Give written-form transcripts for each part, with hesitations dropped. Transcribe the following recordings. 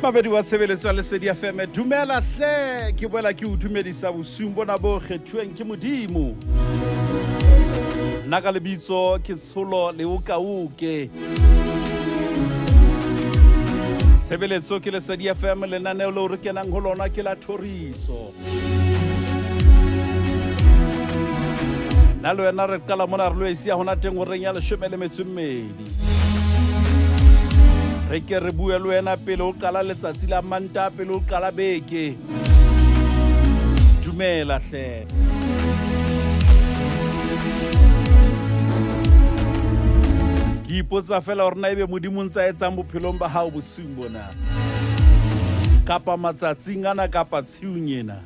Mabedi wa tshebeletso ya Lesedi FM, dumela hle, ke boela ke o dumedisa bosiung bona bo kgethuweng ke Modimo. Nna ka lebitso ke Tsholo Leokauke. Tshebeletso ke Lesedi FM, lenaneo leo re kenang ho lona ke la thoriso. Nna le wena re qala mona re lo e siya hona teng horeng ya 12. Re ke re bue le wena pele o qala letsatsi la Mantaha, pele o qala beke. Dumela hle. Ke ipotsa fela hore na ebe Modimo o ntse a etsang bophelong ba hao bosiung bona, kapa matsatsing ana, kapa tshiung ena.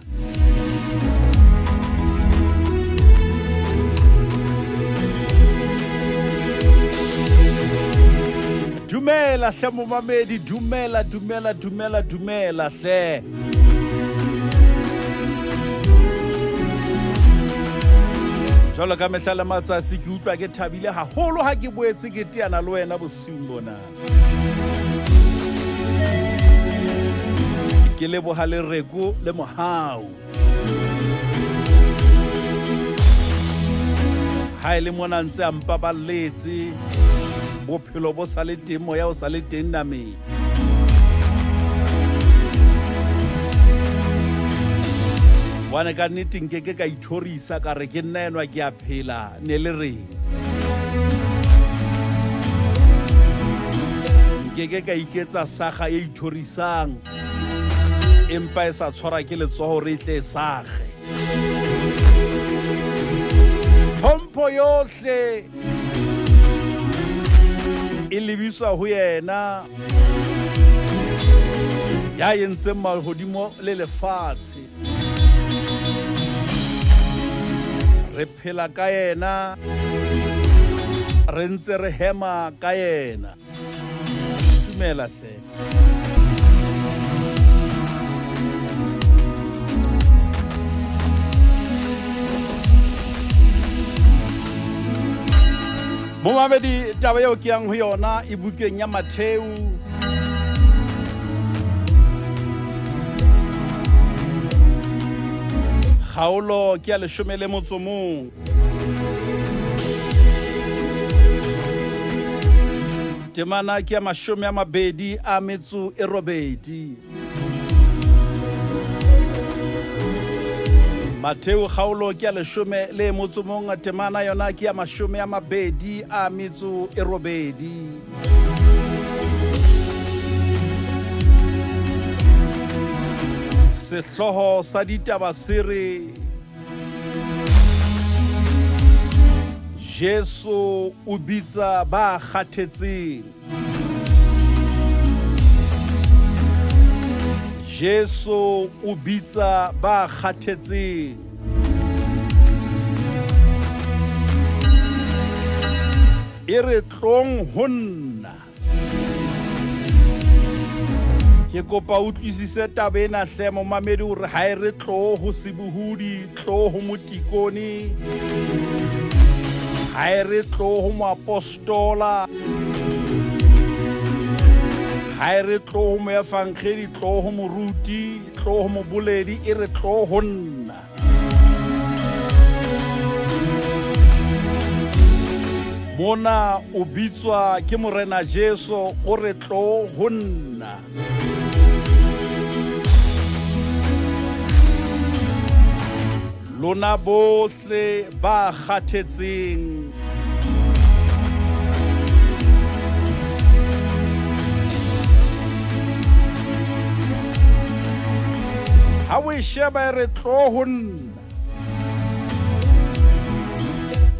Dumela hle momamedi, dumela, dumela, dumela, dumela hle. Jwalo ka mehla le matsatsi ke utlwa ke thabile haholo ha ke boetse ke teana le wena bosiung bona. Ke leboha lereko le mohau. Ha e le mona ntse a mpaballetse, bophelo bo sa le teng, moya o sa le teng nameng. Hobane ka nnete nkeke ka ithorisa ka re ke nna enwa ke a phela, ne le reng? Nkeke ka iketsa saga e ithorisang, empa e sa tshwara ke letsoho re tle e sage. Tlhompho yohle e lebiswa ho yena ya entseng mahodimo le lefatshe. Re phela ka yena, re ntse re hema ka yena. Dumela hle. Momamedi, taba eo ke yang ho yona e bukeng ya Mattheu. Kgaolo ke ya 11. Temana ke ya 28. Mattheu kgaolo ke ya 11, temana yona ke ya 28. Sehlooho sa ditaba se re Jesu o bitsa ba kgathetseng. Jesu o bitsa ba kgathetseng. E re tlong ho nna. Ke kopa utlwisise taba ena hle momamedi, hore ha e re tlo ho sebohodi, tlo ho motikone, ha e re tlo ho moapostola, ha e re tlo ho moefangedi, tlo ho moruti, tlo ho moboledi, e re tlo ho nna. Mona o bitswa ke Morena Jesu, o re tlo ho nna. Lona bohle ba kgathetseng, ha o e sheba e re tlo ho nna,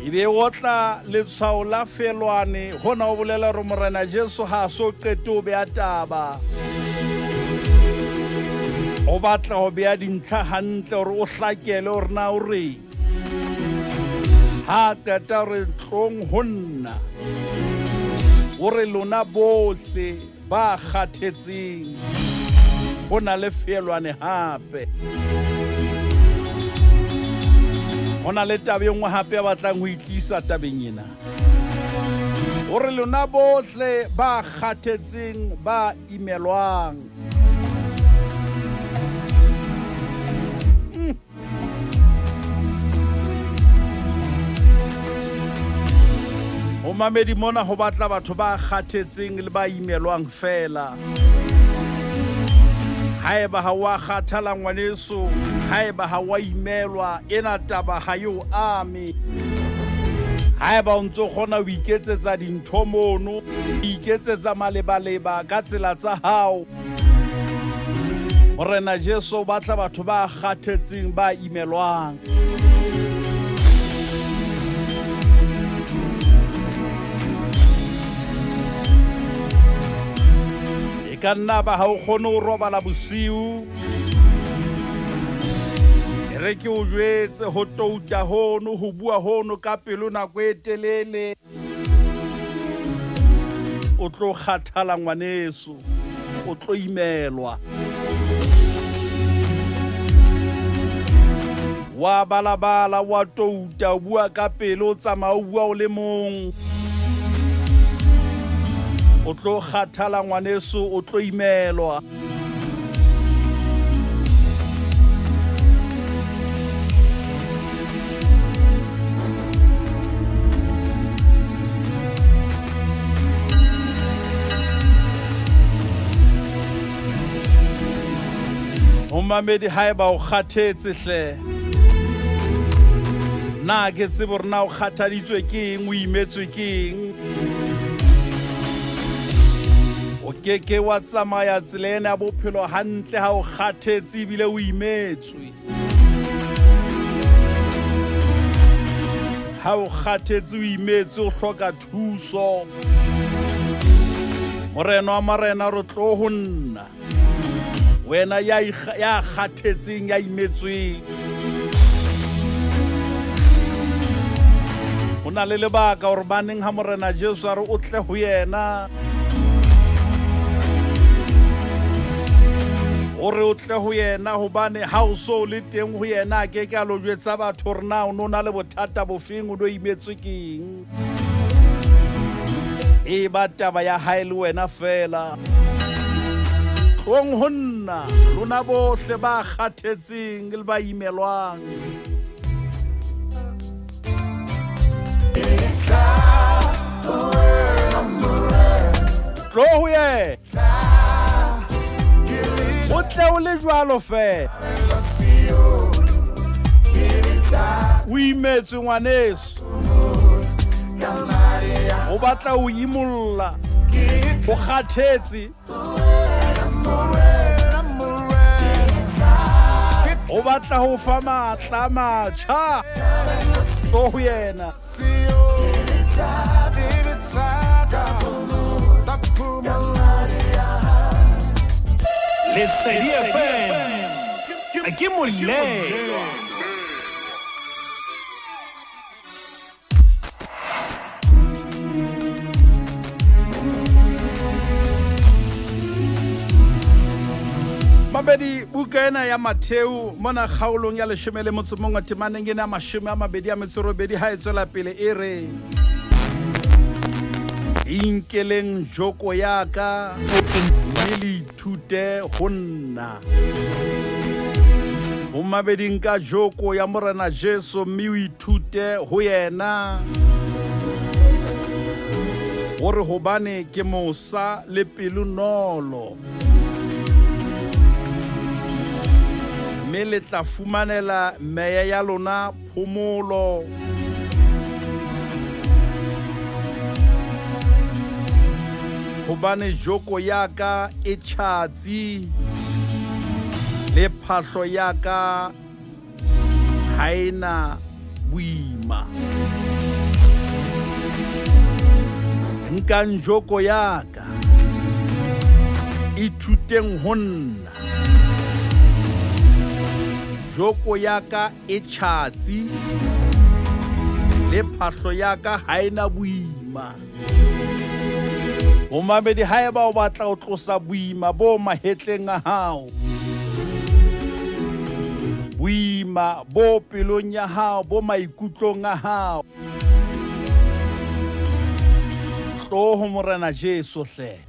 ebe o tla letshwao la felwane. Hona o bolela hore Morena Jesu ha so qete ho beha taba, o batla ho beha dintlha hantle hore o hlakele hore na o reng. Ha qeta re tlong ho nna, o re lona bohle ba kgathetseng, ho na le felwane hape. Ho na le taba e nngwe hape ya batlang ho itlisa tabeng ena. O re lona bohle ba kgathetseng, ba imelwang, Momamedi mona ho batla batho ba kgathetseng le ba imelwang fela. Haeba ha wa kgathala ngwaneso, haeba ha wa imelwa, ena taba ha yo ame. Haeba o ntso kgona ho iketsetsa dintho mono, iketsetsa malebaleba ka tsela tsa hao. Morena Jesu o batla batho ba kgathetseng ba imelwang. E ka nna ba ha o kgone ho robala bosiu. E re ke o jwetse ho touta hono, ho bua hono ka pelo nako e telele. O tlo kgathala ngwaneso, o tlo imelwa. Wa balabala, wa touta, o bua ka pelo, o tsamaya o bua o le mong. O tlo kgathala ngwaneso, o tlo imelwa. Momamedi haeba o kgathetse hle, na ke tsebe hore na o kgathaditswe ke eng, o imetswe ke eng. O keke wa tsamaya tsela ena ya bophelo hantle ha o kgathetse ebile o imetswe. Ha o kgathetse o imetswe, o hloka thuso. Morena wa marena re tlo ho nna. Wena ya kgathetseng, ya imetsweng. Ho na le lebaka hore baneng ha Morena Jesu a re o tle ho yena. O re o tle ho yena hobane ha o so le teng ho yena, a ke ke a lo jwetsa batho hore na o no na le bothata bofeng, o no imetswe ke eng. E ba taba ya hae le wena fela. Tlong ho nna, lona bohle ba kgathetseng le ba imelwang. Tlo ho yena. O tle o le jwalo fela. O imetswe ngwaneso. O batla ho imolla. O kgathetse. O batla ho fa matla a matjha. Tlo ho yena. Lesedi FM ke molemo. Mabedi buka ena ya Mattheu mona kgaolong ya 11 temaneng ena ya 28 ha e tswela pele e re: Inkeleng joko ya ka mme le ithute ho nna. Momabedi nka joko ya Morena Jesu mme o ithute ho yena. Hore hobane ke mosa le pelonolo, mme le tla fumanela meya ya lona phomolo. Hobane joko ya ka e tjhatsi le phahlo ya ka ha ena boima. Nkang joko ya ka, ithuteng ho nna. Joko ya ka e tjhatsi le phahlo ya ka ha ena boima. Momamedi haeba o batla ho tlosa boima bo mahetleng a hao, boima bo pelong ya hao, bo maikutlong a hao, tlo ho Morena Jesu hle.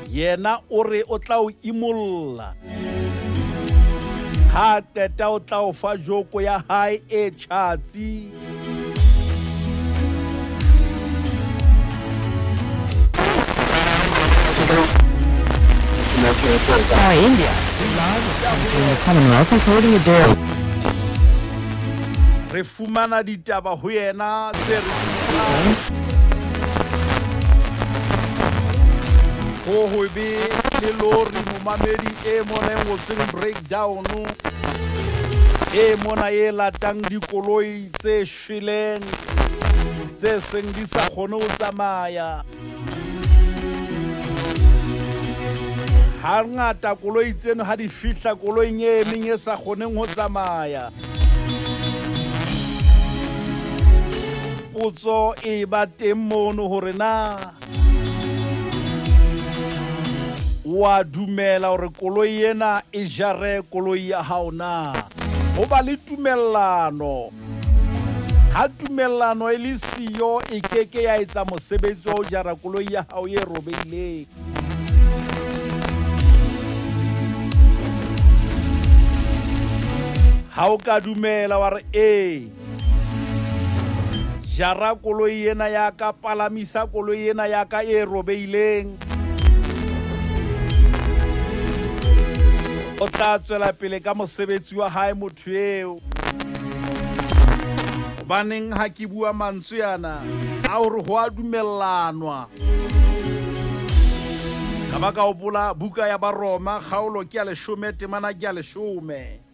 Yena o re o tla o imolla. Ha qeta o tla o fa joko ya hae e tjhatsi. India, the largest country in the Commonwealth, is holding a day. Re fumana ditaba ho yena tse re thusang ho ho be le lori momamedi e mona e ngotsweng breakdown e mona e latang dikoloi tse shweleng tse seng di sa kgone ho tsamaya. Hangata koloi tseno ha di fihla koloing e emeng e sa kgoneng ho tsamaya, potso e ba teng mono hore na wa dumela hore koloi ena e jare koloi ya hao na. Ho ba le tumellano. Ha tumellano e le siyo, e keke ya etsa mosebetsi wa ho jara koloi ya hao e robehileng. Ha o ka dumela wa re ee, jara koloi ena ya ka, palamisa koloi ena ya ka e robehileng, o tla tswela pele ka mosebetsi wa hae motho eo. Hobaneng ha ke bua mantswe ana a hore ho a dumellanwa? Ka ba ka hopola buka ya Baroma kgaolo ke ya 10 temana ke ya 10.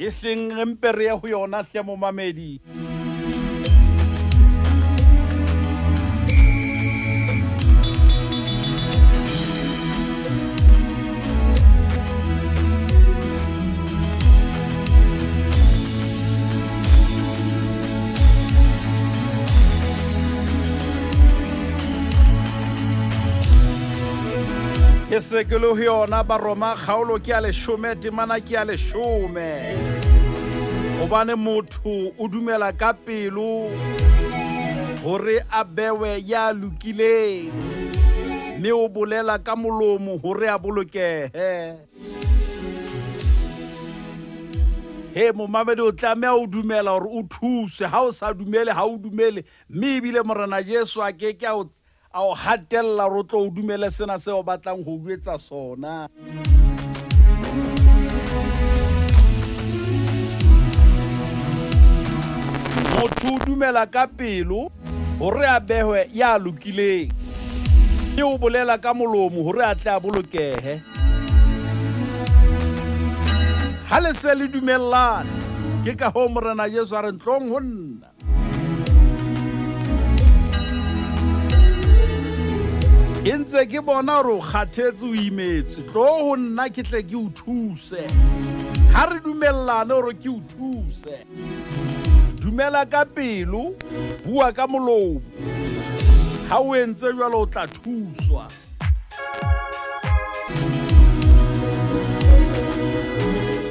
E seng re mpe re ye ho yona hle momamedi. Ke se ke le ho yona Baroma kgaolo ke ya 10 temana ke ya 10. Hobane motho o dumela ka pelo hore a bewe ya lokileng, mme o bolela ka molomo hore a bolokehe. He momamedi, o tlameha o dumela hore o thuswe. Ha o sa dumele, ha o dumele, mme ebile Morena Jesu a ke ke a o hatella hore o tlo o dumele sena seo o batlang ho o etsa sona. Motho o dumela ka pelo hore a behwe ya lokileng, mme o bolela ka molomo hore a tle a bolokehe. Ha le se le dumellane, ke ka hoo Morena Jesu a re ntlong ho nna. E ntse ke bona hore o kgathetse, o imetswe, tlo ho nna ke tle ke o thuse. Ha re dumellane hore ke o thuse, dumela ka pelo, bua ka molomo. Ha o entse jwalo o tla thuswa.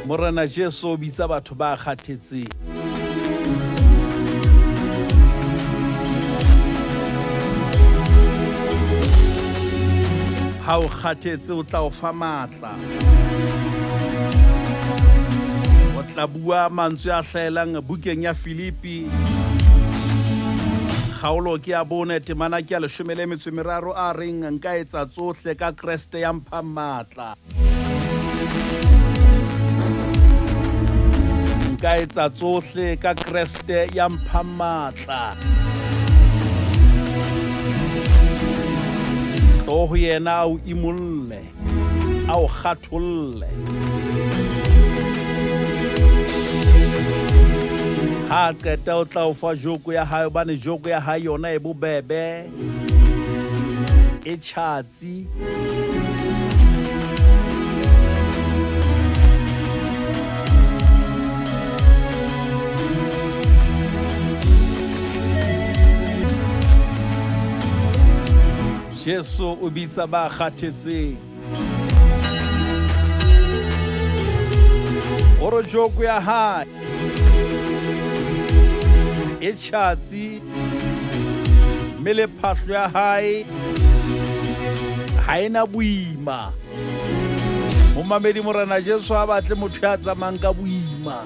Morena Jesu o bitsa batho ba kgathetseng. Ha o kgathetse o tla o fa matla. O tla bua mantswe a hlahelang bukeng ya Filipi kgaolo ke ya 4 temana ke ya 13 a reng nka etsa tsohle ka Kreste ya mphang matla. Nka etsa tsohle ka Kreste ya mphang matla. Tlo ho yena a o imolle, a o kgatholle. Ha qeta o tla o fa joko ya hae, hobane joko ya hae yona e bobebe, e tjhatsi. Jesu o bitsa ba kgathetseng. Hore joko ya hae e tjhatsi, mme le phahlo ya hae ha ena boima. Momamedi, Morena Jesu ha batle motho ya tsamayang ka boima,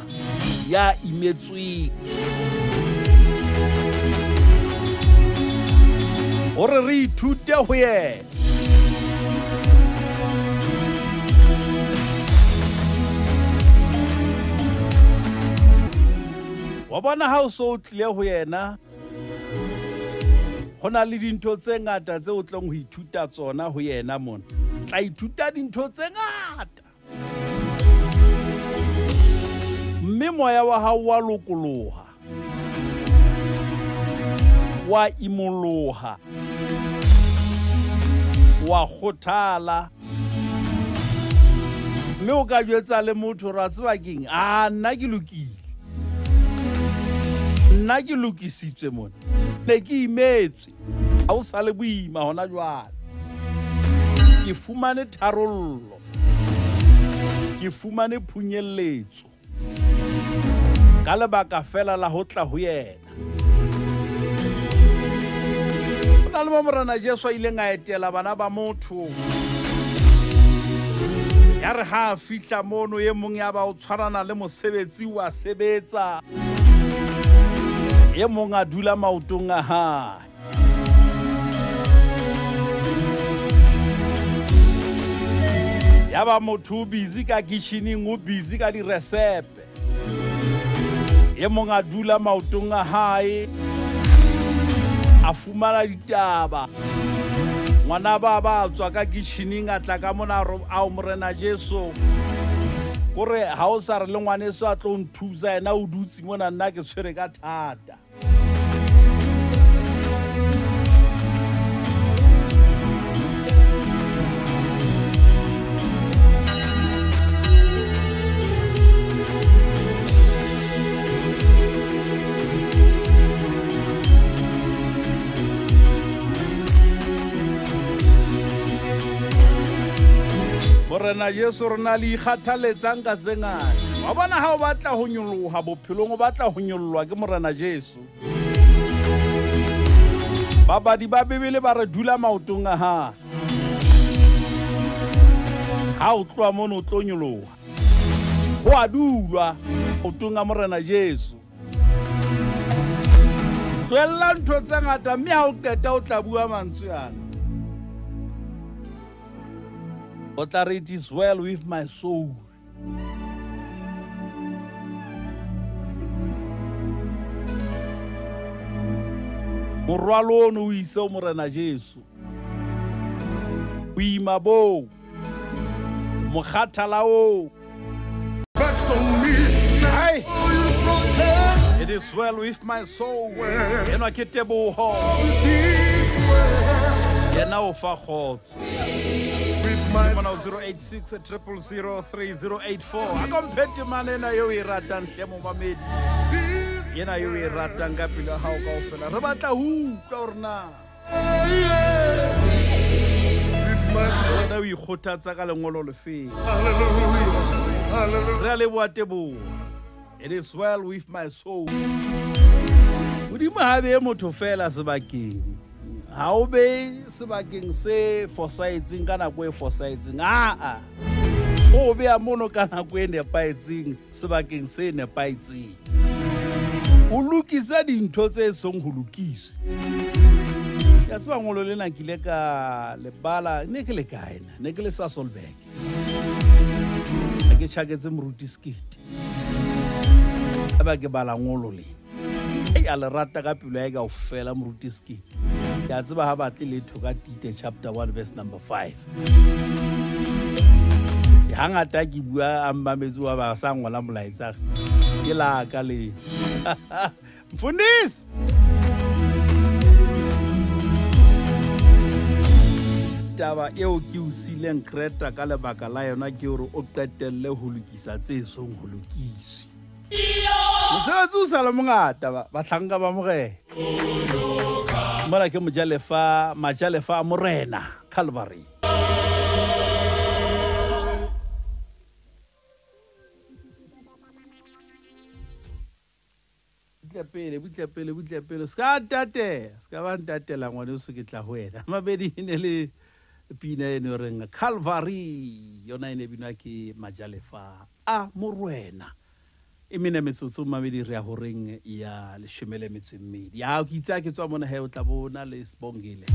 ya imetsweng. Hore re ithute ho yena. Wa bona ha o so o tlile ho yena, ho na le dintho tse ngata tse o tlong ho ithuta tsona ho yena mona. Tla ithuta dintho tse ngata. Mme moya wa hao wa lokoloha, wa imoloha, wa kgothala. Mme o ka jwetsa le motho ra tseba keng, a nna ke lokile, nna ke lokisitswe mona, ne ke imetswe, ha o sa le boima hona jwale, ke fumane tharollo, ke fumane phunyelletso ka lebaka fela la ho tla ho yena. Ho na le mo Morena Jesu a ileng a etela bana ba motho. Ya re ha a fihla mono, e mong ya ba o tshwarana le mosebetsi wa sebetsa, e mong a dula maotong a hae. Ya ba motho o busy ka kitchening, o busy ka diresepe, e mong a dula maotong a hae, a fumana ditaba. Ngwana ba ba tswa ka kitchening, a tla ka mona, ao Morena Jesu, kore ha o sa re le ngwaneso a tlo nthusa, yena o dutse mona, nna ke tshwere ka thata. Morena Jesu rena le ikgathaletsang ka tse ngata. Wa bona ha o batla ho nyoloha bophelong, o batla ho nyollwa ke Morena Jesu. Babadi ba Bibele ba re dula maotong a hae. Ha o tloha mono o tlo nyoloha. Ho a dulwa maotong a Morena Jesu. Tlohella ntho tse ngata, mme ha o qeta o tla bua mantswe ana. O tla re, it is well with my soul. Morwalo ono o ise ho Morena Jesu. Boima boo, mokgathala oo. It is well with my soul. Enwa ke teboho. Yena o fa kgotso. 086 000 3084. A komphete mane ena eo e ratang hle momamedi. Ena eo e ratang ka pelo ya hao kaofela. Re batla ho utlwa hore na wena o ikgothatsa ka lengolo lefeng. Re a leboha teboho. It is well with my soul. Modimo ha beye motho fela sebakeng. Ha o be sebakeng se fosahetseng ka nako e fosahetseng. Aa, o beya mono ka nako e nepahetseng sebakeng se nepahetseng. O lokisa dintho tse song ho lokiswa. Ke a tseba ngolo lena ke ile ka lebala, ne ke le kae na? Ne ke le Sasolburg. Ha ke tjhaketse moruti Sekete. Eba ke bala ngolo le. Ei, a le rata ka pelo ya hae kaofela moruti Sekete. Ke a tseba ha batle letho ka Tite chapter 1 verse number 5. Ke hangata ke bua a mmametse wa ba sa ngola molaetsa. Ke la ka le. Mfundisi. Taba eo ke o sileng Kreta ka lebaka la yona ke hore o qetelle ho lokisa tse song ho lokiswe. Mosebetsi o sa le mongata bahlanka ba Morena. Mona ke mojalefa, majalefa a Morena, Calvary. Butle pele, butle pele, butle pele. Ska ntatela, ska ba ntatela ngwaneso, ke tla ho wena. Mabedi e ne le pina e ne reng Calvary, yona e ne binwa ke majalefa a Morena. E mene metsotso mamedi re ya horeng ya 12. Ya ke itse ha ke tswa mona he o tla bona le Sibongile.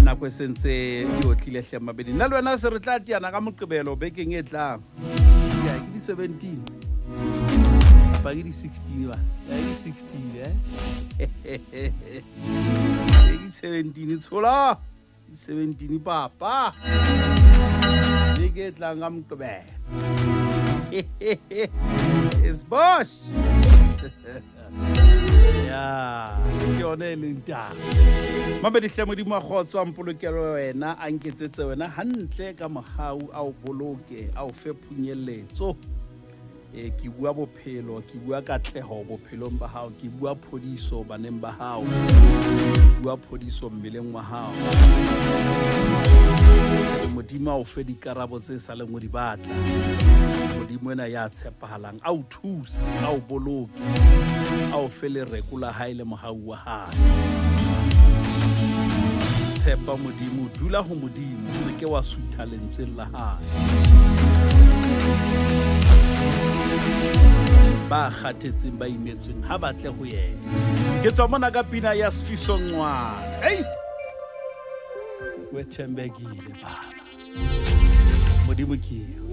Nako e sentse e otlile hle mabedi. Nna le wena se re tla teana ka Moqebelo bekeng e tlang. Ya ke di 17. Kapa ke di 16 ba. Ya ke di 16 eh. Ke di 17 tshola. 17 papa. Beke e tlang ka Moqebelo. It's Bosch. Ya, ke yone e leng taba. Mabedi hle Modimo a kgotso a mpolokelo wena, a nketsetse wena hantle ka mohau, a o boloke, a o fe phunyeletso. Ke bua bophelo, ke bua katleho bophelong ba hao, ke bua phodiso baneng ba hao, ke bua phodiso mmeleng wa hao. Modimo a o fe dikarabo tse sa leng o di batla. Modimo ena ya tshepahalang a o thuse, a o boloke, a o fe lereko la hae le mohau wa hae. Tshepa Modimo, dula ho Modimo, se ke wa sutha lentsweng la hae. Ba kgathetseng ba imetsweng ha ba tle ho yena. Ke tswa mona ka pina ya Sifiso Ncwane. Hey! Wethembekile baba. Modimo ke eo.